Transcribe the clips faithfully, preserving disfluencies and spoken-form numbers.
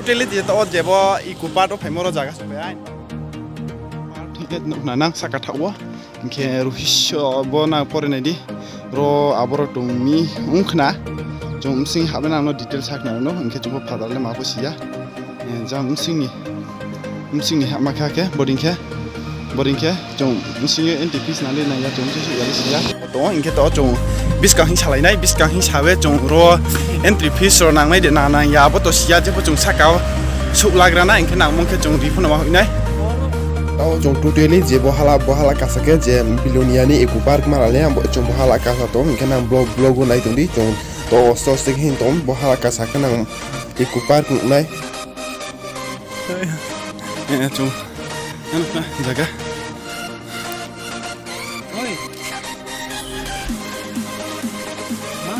Totally je to je bo eco park wo phaimo ro zaga supai ai. Nuhna nang saka thaoh wo. Hing khe Ruhiso bo nang pore nai di. Ro aboro tong mi ong khna. Chung bsing hah nang no detail sa khna no. Hing khe chung pho father le ma pho si ya. Eh, jang bsing ni, bsing ni hah ma kha khe, bodei khe, bodei khe, chung bsing yo entry fees nang le nang ya, chung bsing yo ya le si ya. Tong, hing khe to chung buskang hing salai nai, buskang hing sa ye chung ro entry fees ro nang nai de nang nang ya, abo to si ya, jepho chung saka wo souhlagra na, hing khe nangmo khe chung ri pho no ma hoih nai. Tao chung totally je bo hala, bo hala kasa khe je Belonia ni eco park ma ra le, abo chung bo hala kasa tong, hing khe nang vlog, vlog wo nai tong di, chung to osto osto khe hing tong, bo hala kasa khe nang eco park nuh nai. Eh, chung, ano ka jaga. Oi. Ma.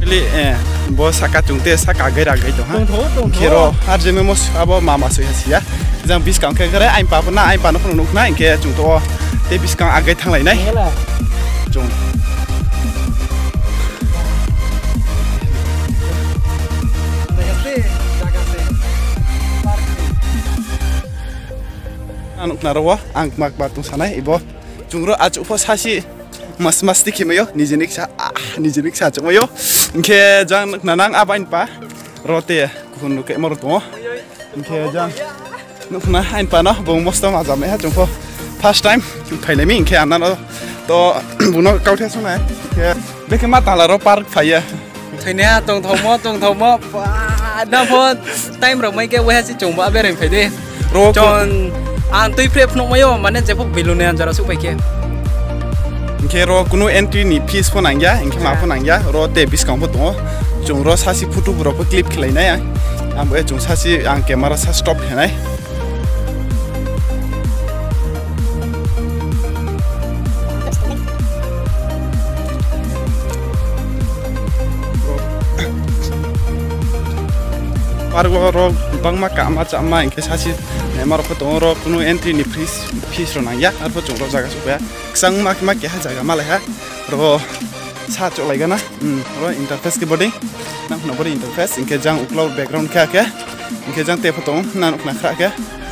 Ili, eh, bo saka chung te saka agai ra agai tong ha. Tongtho, tongtho. Khe ro, ar je memos abo mama soi ha si ya. Jang buskang khe kare, ain pa pho na, ain pa no pho nuh khna, hing khe chung to te buskang agai thannglai nai. Nela. Chung. Ang nuh khna ro wo, ang kma kma tong sanai, ibo. Chung ro achouh pho sasi mas mas ti khe mai yo, nijeni ksa, ah, nijeni ksa achouh mai yo. Hing khe jang nuh khna nang abo ain pa, ro te, kuhun nuh khe mo ro tong o. Hing khe jang nuh khna ain pa no, bung mosto ma jam nai ha, chung pho first time phailai mi, hing khe ang nang no to bung no kauthe sung nai. Hing khe bekhe ma tala ro park phai ye. Thoinaiha tongthaomo, tongthaomo. Ba, nang pho time rao mai khe waiha se chung ba berai phai di. Ro ko- Chung, ang tuiphre phnuh mai o, mane jepho Belonia jora souhphai khe. Hing khe ro kunu entry ni fees pho nang ya, hing khe ma pho nang ya, ro te buskang pho tong o. Chung ro sasi photo rao pho clip khelai nai. Ang bo ye chung sasi ang camera sa stop khe nai. Park wo ro bangma kama chama hing khe sasi naima rao pho tong o, ro kunu entry ni fees, fees rao nang ya, arpho chung ro zaga souhphai ya. Kchangma khe ma keha zaga malai ha, ro sa chouhlai gana, hmm, ro interface khe bodei, nang khna bodei interface, hing khe jang uklau background khe akhe, hing khe jang te pho tong o, nang nuh khna khra khe.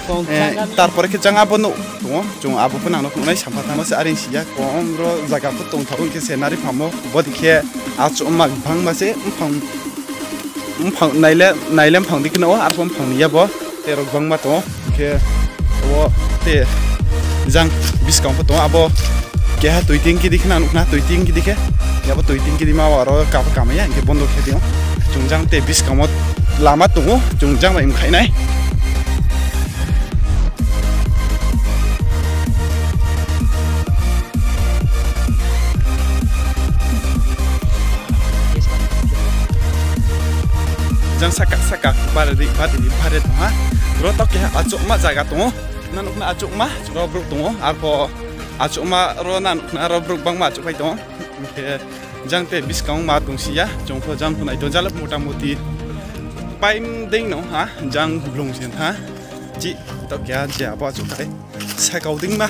Tong Eh, kha na. Tarpore khe jang abo nuh tong o, chung abo pho nang no phnuh nai sampha thanngmo se are si ya, kom ro zaga pho tongthaoh hing khe scenery phamo, bodei khe achouhma bangma se mphang, mphang naile, naile mphang di khe no, arpho mphang ni ya bo, te rao bangma tong o, hing khe o te jang buskang pho tong o, abo keha tui tingki di khe nang nuh khna, tui tingki di khe, abo tui tingki di ma aro kap kamai ya, hing khe bondo khe tong o, chung jang te buskang wo lama tong o, chung jang bai mkhaih nai. Jang saka saka bare di, bare di, bare tong ha. Ro to keha achouhma zaga tong o. Nang nuh khna achouhma, ro brouh tong o. Arpho achouhma ro nang nuh khna ro brouh bangma achouhphai tong o. Hing khe jang te buskang ma tong si ya, chung pho jang pho nai tong jala motamuti paim dei no ha, jang blung si tha. Chi to keha je abo achouhthai. Sakau dingma.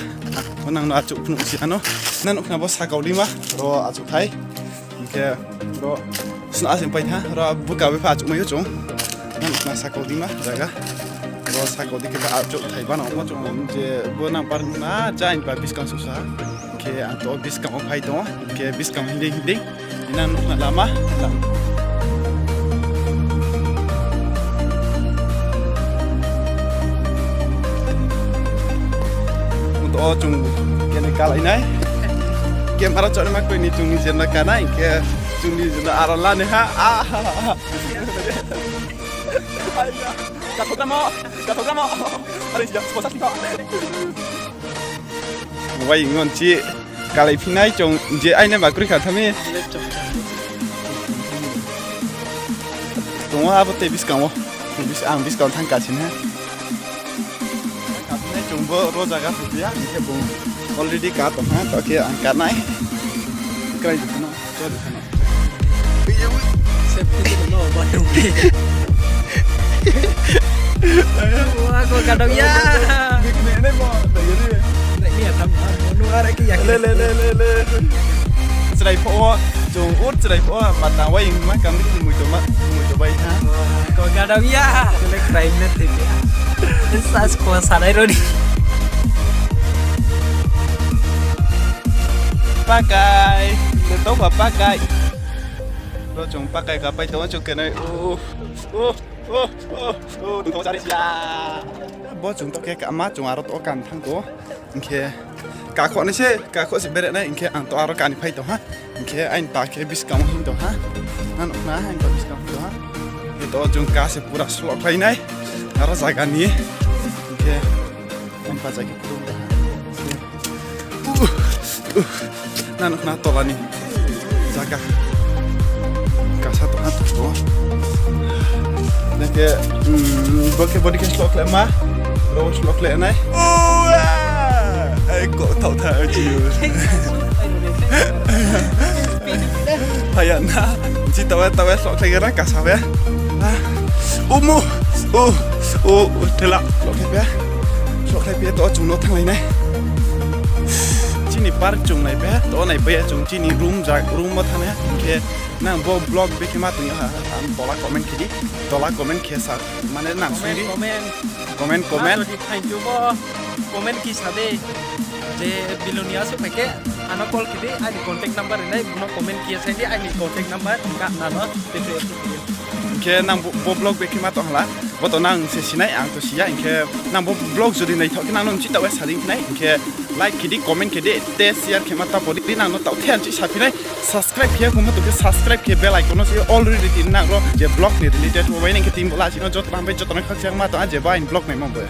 Bo nang no achouh phnuh si ano. Nang nuh khna bo sakau dingma. Ro achouhthai. Hing khe ro sna asing pai tha. Ro buka bepha achouh mai o chung. Nang nuh khna sakau dingma zaga. Ro sakau di khe ba achouhthai bano mo chung je bo nang park na ja in pa buskang susa. Hing khe ang to buskang wo phai tong o. Hing khe buskang hindei hindei. Nang nuh khna lama, lama. Ung to chung kene kalai nai. Camera chonima kroi ni chung ni jenna kanai, hing khe chung ni jenna aro lani ha. Ah. Kathokramo, kathokramo. Are sida, sponsor sida. Wai ngon chi. Kalai phinai chung je aine ba kroi kha thami. Tong o abo tei buskang o. Bis-, ang buskang thang kasin ha. Kasinai chung bo ro jaga phuya, hing khe bung already ka tong ha, to khe ang kanai. Krai di kheno, chori kheno. Safety kheno, ba tong. Wah, ko kadok ya. Bikne ne mo, da yeri. Nai ni atam, mo nu ara ki ya. Le, le, le, le, le. Chrai pho, chung ur chrai pho, ma tang wai ma kam ni mui to ma, mui to bai ha. Ko kadok ya. Le krai ne te ya. Sas ko sanai roni. Pakai, le tong ba pakai. Ro chung pakai ka pai tong chung kenai. Oh, oh, oh, oh, oh, tong tong sari sia. Bo chung to khe kama chung aro to kan thang to. Hingkhe kakho ni se, kakho se bere nai, hingkhe ang to aro kani phai tong ha. Hingkhe aini pa khe biskang hing tong ha. Nang nuh na, aini pa biskang hing tong ha. Hingkhe to chung ka se pura slok khlai nai. Aro zaga ni. Hingkhe aini pa zaga pura. Uh, uh, nang nuh na tola ni zaga. Kasa tong ha to. Nang khe, mm, bo khe body khe slok khlai ma. Ro slok khlai nai. Oh, ah. Ai, ko thau tha, ai, chi. Phai ya na. Chi tawa, tawa slok khlai ra kasa be. Ah. Umu. Oh, oh, oh, thela. Slok khlai be. Slok khlai be to chung no thanglai nai. Chini park chung nai be. To nai be chung chini room ja, room mo thangnai. Hingkhe nang bo vlog bekhe ma tong ya ha. Ang tola comment khe di. Tola comment khe sa. Mane nang sung di. Comment, comment. Comment, comment. Jodi thank you bo comment kisa de. Je Biloni asu phai khe ano call khe di, aini contact number rinai, bono comment khe sai di, aini contact number ka nano. Hingkhe nang bo, bo vlog bekhe ma tong hala. Bo to nang se sinai, ang to siya. Hingkhe nang bo vlog jodi naithok khe nang no mchi tawe sading khnai. Hingkhe like khe di, comment khe di, te share khe ma tapo di, nang no tau the ang chi saphi nai. Subscribe khe ya kho ma tong khe subscribe khe bell icon no se already tin nang ro je vlog ni related bo bai nang khe tin bo la chino joto no hambai joto no khakchang ma tong a je bai vlog nai ma bo.